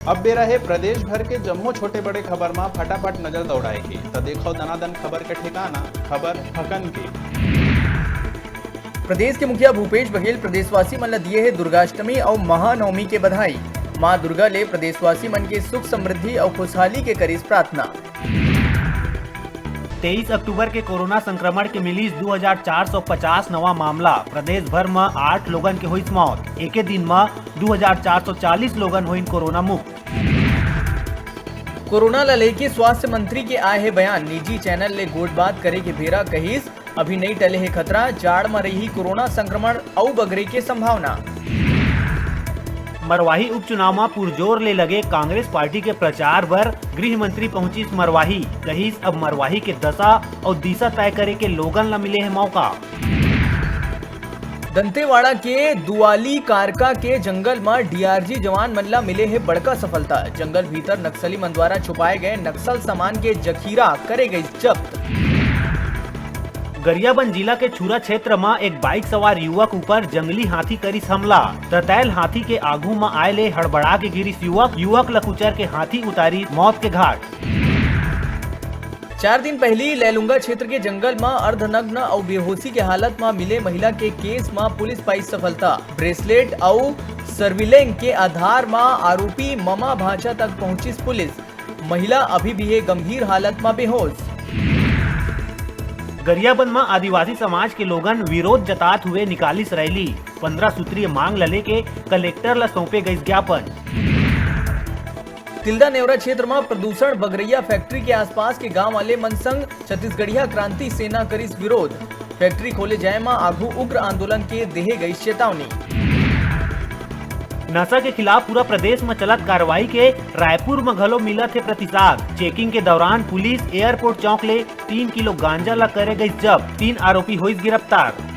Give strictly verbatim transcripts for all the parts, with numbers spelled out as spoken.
अब बेरा हे प्रदेश भर के जम्मो छोटे बड़े खबर मा फटाफट नजर दौड़ाए के, त देखो दनादन खबर के ठिकाना, खबर हकन के। प्रदेश के मुखिया भूपेश बघेल प्रदेशवासी मन ल दिए हे दुर्गाष्टमी अउ महानवमी के बधाई। मां दुर्गा ले प्रदेशवासी मन के सुख समृद्धि अउ खुशहाली के करिस प्रार्थना। तेईस अक्टूबर के कोरोना संक्रमण के मिलिस दू हजार चार सौ पचास नवा मामला। प्रदेश भर म आठ लोगन के होइस मौत। एके दिन म दू हजार चार सौ चालीस लोगन होइन कोरोना मुक्त। कोरोना ल लेके स्वास्थ्य मंत्री के आए हे बयान। निजी चैनल ले गोठबात करे के बेरा कहिस, अभी नइ टले हे खतरा, जाड़ म रही कोरोना संक्रमण अउ बगरे के संभावना। मरवाही उपचुनाव म पुरजोर ले लगे कांग्रेस पार्टी के प्रचार बर गृह मंत्री पहुंचिस मरवाही, कहिस अब मरवाही के दशा अउ दिशा तय करे के लोगन ल मिले हे मौका। दंतेवाड़ा के दुआली कारका के जंगल म डीआरजी जवान मन ल मिले हे बड़का सफलता। जंगल भीतर नक्सली मन द्वारा छुपाए गए नक्सल सामान के जखीरा करे गइस जब्त। गरियाबंद जिला के छुरा क्षेत्र म एक बाइक सवार युवक ऊपर जंगली हाथी करिस हमला। दतैल हाथी के आगू म आए ले हड़बड़ा के गिरिस युवक। युवक ल कुचर के हाथी उतारिस मौत के घाट। चार दिन पहिली लैलूंगा क्षेत्र के जंगल म अर्धनग्न अउ बेहोशी के हालत म मिले महिला के केस म पुलिस पाइस सफलता। ब्रेसलेट अउ सर्विलेंग के आधार म आरोपी ममा भांचा तक पहुंचिस पुलिस। महिला अभी भी हे गंभीर हालत म बेहोश। गरियाबंद म आदिवासी समाज के लोगन विरोध जतात हुए निकालिस रैली। पन्द्रह सूत्रीय मांग ल लेके कलेक्टर ल सौंपे गइस ज्ञापन। तिल्दा नेवरा क्षेत्र म प्रदूषण बगरैया फैक्ट्री के आसपास के गांव वाले मन संग छत्तीसगढ़िया क्रांति सेना करिस विरोध। फैक्ट्री खोले जाए म आघू उग्र आंदोलन के देहे गइस चेतावनी। नशा के खिलाफ पूरा प्रदेश म चलत कार्रवाई के रायपुर म घलो मिलत हे प्रतिसाद। चेकिंग के दौरान पुलिस एयरपोर्ट चौक ले तीन किलो गांजा ल करे गइस जब्त, तीन आरोपी होइस गिरफ्तार।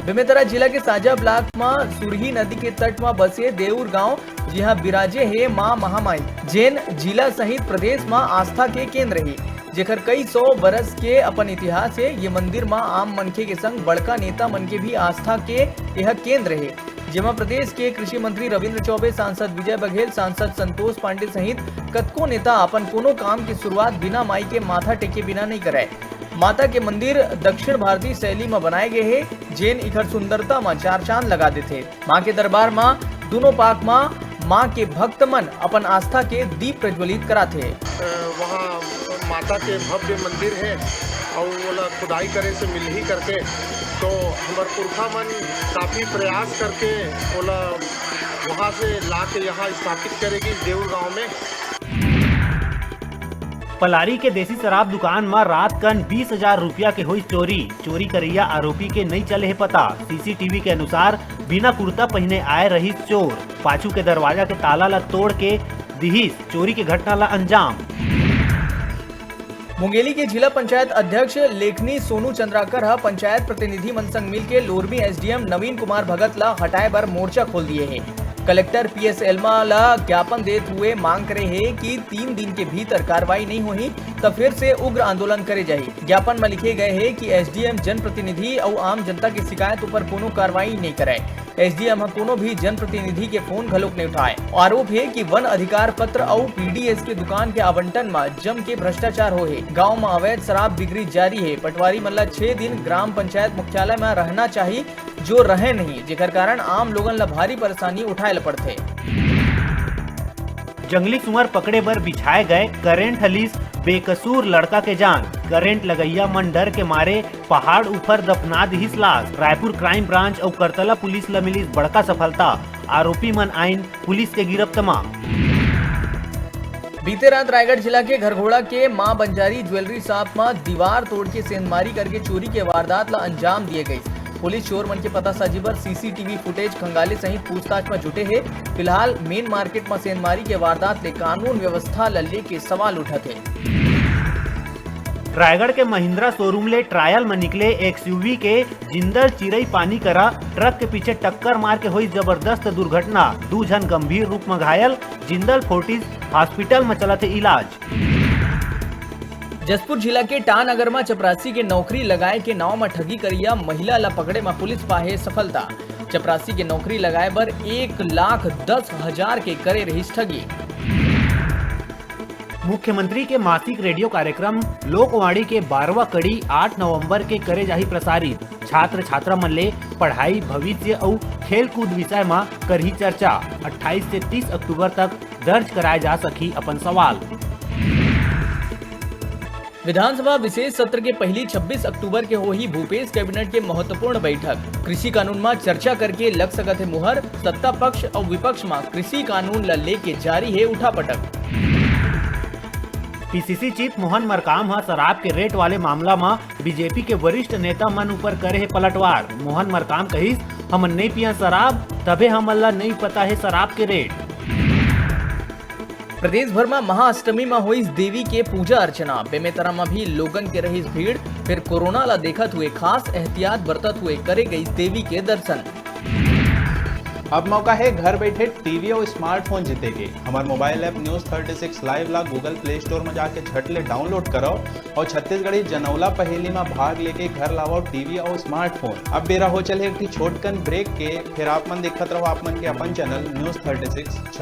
बेमेतरा जिला के साजा ब्लॉक म सुरही नदी के तट म बसे देउर गांव, जिहां बिराजे हे मां महामाई, जेन जिला सहित प्रदेश म आस्था के केंद्र हे, जेकर कई सौ बरस के अपन इतिहास हे। ये मंदिर म आम मनखे के संग बड़का नेता मन के भी आस्था के यह केंद्र हे, जेमा प्रदेश के कृषि मंत्री रविंद्र चौबे, सांसद विजय बघेल, सांसद संतोष पांडे सहित कतको नेता अपन कोनो काम के शुरुआत बिना माई के माथा टेके बिना नइ करय। माता के मंदिर दक्षिण भारतीय शैली म बनाए गे हे, जेन इखर सुंदरता म चार चांद लगा देथे। मां के दरबार म दूनों पाख म मां के भक्त मन अपन आस्था के दीप प्रज्वलित कराथे। अ, वहाँ माता के भव्य मंदिर है और ओला खुदाई करे से मिल ही करके, तो हमर पुरखा मन काफ़ी प्रयास करके ओला वहाँ से ला के यहाँ स्थापित करेगी देउर गांव में। पलारी के देसी शराब दुकान म रात कन बीस हजार रुपया के होइस चोरी। चोरी करइया आरोपी के नइ चले हे पता। सीसीटीवी के अनुसार बिना कुर्ता पहिने आए रहिस चोर। पाछू के दरवाजा के ताला ल तोड़ के दिहिस चोरी के घटना ल अंजाम। मुंगेली के जिला पंचायत अध्यक्ष लेखनी सोनू चंद्राकर ह पंचायत प्रतिनिधि मन संग मिलके लोरमी एसडीएम नवीन कुमार भगत ल हटाए बर मोर्चा खोल दिए हे। कलेक्टर पीएस एल्मा ल ज्ञापन देत हुए मांग करे हे कि तीन दिन के भीतर कार्रवाई नइ होही, त फिर से उग्र आंदोलन करे जाही। ज्ञापन म लिखे गए हे कि एसडीएम जनप्रतिनिधि अउ आम जनता के शिकायत ऊपर कोनो कार्रवाई नइ करय। एसडीएम ह कोनो भी जनप्रतिनिधि के फोन घलोक नइ उठाय। आरोप हे कि वन अधिकार पत्र अउ पीडीएस के दुकान के आवंटन म जम के भ्रष्टाचार होहे। गांव म अवैध शराब बिक्री जारी हे। पटवारी मन ल छह दिन ग्राम पंचायत मुख्यालय म रहना चाही, जो रहे नहीं, जेकर कारण आम लोगन ल भारी परेशानी उठाए ल पड़थे। जंगली सुअर पकड़े बर बिछाए गए करंट ह लीस बेकसूर लड़का के जान। करंट लगइया मन डर के मारे पहाड़ ऊपर दफना दिहिस लाश। रायपुर क्राइम ब्रांच अउ करतला पुलिस ल मिलिस बड़का सफलता। आरोपी मन आइन पुलिस के गिरफ्त म। बीते रात रायगढ़ जिला के घरघोड़ा के मां बंजारी ज्वेलरी शॉप म दीवार तोड़ के सेंधमारी करके चोरी के वारदात ल अंजाम दिए गइस। पुलिस चोर मन के पतासाजी बर सीसीटीवी फुटेज खंगाले सहित पूछताछ म जुटे हे। फिलहाल मेन मार्केट म सेंधमारी के वारदात ले कानून व्यवस्था ल लेके सवाल उठत हे। रायगढ़ के महिंद्रा शोरूम ले ट्रायल म निकले एक्सयूवी के जिंदल चिरई पानी करा ट्रक के पीछे टक्कर मार के होइस जबरदस्त दुर्घटना। दू झन गंभीर रूप म घायल। जिंदल फोर्टिस हॉस्पिटल म चलत हे इलाज। जशपुर जिला के टानगर म चपरासी के नौकरी लगाए के नाव म ठगी करिया महिला ल पकड़े म पुलिस पाहे सफलता। चपरासी के नौकरी लगाए बर एक लाख दस हजार के करे रहिस ठगी। मुख्यमंत्री के मासिक रेडियो कार्यक्रम लोकवाणी के बारहवाँ कड़ी आठ नवंबर के करे जाही प्रसारित। छात्र छात्रा मन ले पढ़ाई, भविष्य अउ खेलकूद विषय म करही चर्चा। अट्ठाईस से तीस अक्टूबर तक दर्ज कराए जा सकही अपन सवाल। विधानसभा विशेष सत्र के पहली छब्बीस अक्टूबर के होही भूपेश कैबिनेट के महत्वपूर्ण बैठक। कृषि कानून म चर्चा करके लग सकत हे मुहर। सत्ता पक्ष अउ विपक्ष म कृषि कानून ल लेके जारी हे उठापटक। पीसीसी चीफ मोहन मरकाम ह शराब के रेट वाले मामला म बीजेपी के वरिष्ठ नेता मन ऊपर करे हे पलटवार। मोहन मरकाम कहिस, "हमन नइ पियन शराब, तभे हमन ला नइ पता हे शराब के रेट।" प्रदेश भर म महाअष्टमी म होइस देवी के पूजा अर्चना। बेमेतरा म भी लोगन के रहिस भीड़। फेर कोरोना ला देखत हुए खास एहतियात बरतत हुए करे गइस देवी के दर्शन। अब मौका हे घर बैठे टीवी अउ स्मार्टफोन जीते के। हमर mobile app news thirty six live ला Google प्ले स्टोर म जाके झट ले डाउनलोड करव अउ छत्तीसगढ़ी जनौला पहेली म भाग लेके घर लावव टीवी अउ स्मार्टफोन। अब बेरा हो चले एक ठी छोटकन ब्रेक के, फेर आप मन देखत रहो आप मन के अपन चैनल न्यूज़ थर्टी सिक्स।